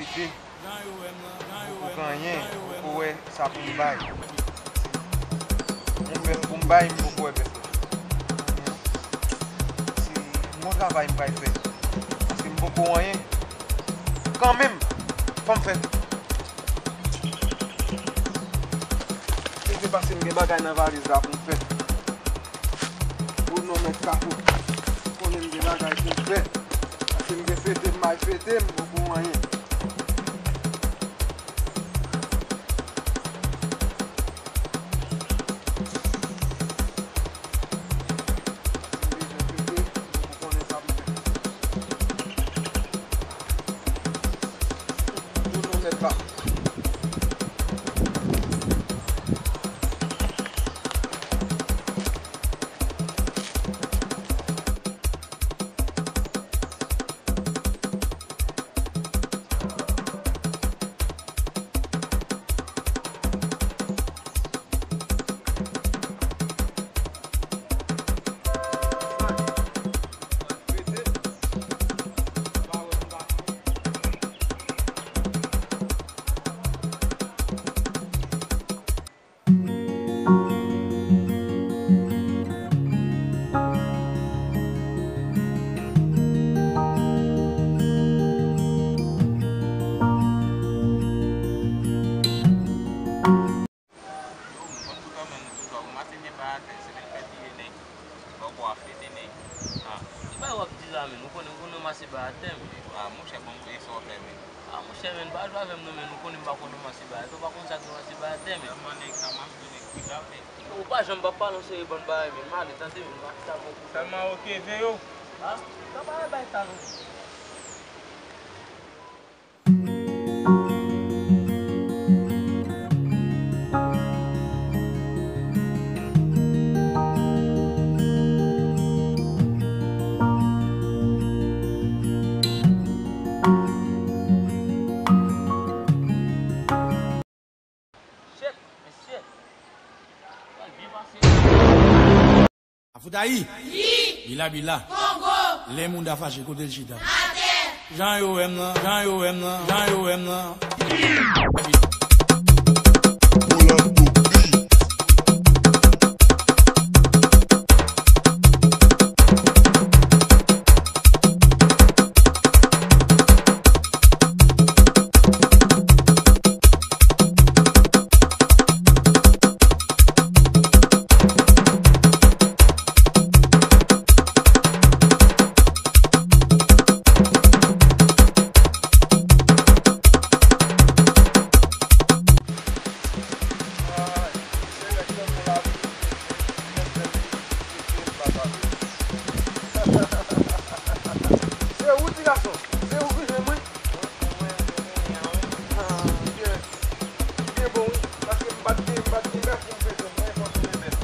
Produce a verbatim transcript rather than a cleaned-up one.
Poko gen anyen, poko wè sa pou m bay. Mwen menm pou m bay, m poko wè pèsòn. Se yon travay m pral fè. Paske m poko anyen. Kanmenm, fò m fè. Se te pase m gen bagay nan valiz la pou m fè. O non, mèt Kafou. Konnen m gen bagay pou m fè. Paske m gen fete, m bay fete, m poko anyen. M bezwen fete, m poko konnen sa pou m fè. O non, mèt la. Yo, m konn tou kanmenm, nou toujou ap ranmase byen pa atè, se menm fè tire nèg, bò kò a fete nèg. Ah. Ki bagay w ap di la, menm? Ou konnen m konn ranmase pa atè, menm. Ah, monchè, bon, e sa w fè, menm? Ah, monchè, menm, pa jwe avè m, non, menm, ou konnen m pa konn ranmase pa atè, ou pa konn sa k ranmase pa atè, menm. Tèlman nèg sa mache, nèg pi la, menm. Ou pa janm pa pale yon seri bann bagay, menm, m ale, tande, menm, m pa chita bon pou tèlman oke, ve yo. Ah, sa pa bay sa, non. Shit, mesye. Sa byen pase. Afoutayi. Yi. Bila bila. Kongo. Lè moun ta fache, kote l chita? Atè. Jan yo wè m nan, jan yo wè m nan, jan yo wè m nan. Rolando Beat. Se ou, ti gason? Se ou ki jwenn mwen? Ah, byen. Byen bon, wi. Paske m pa t gen, m pa t gen bèf pou m fete, mwen fò tounen bèf.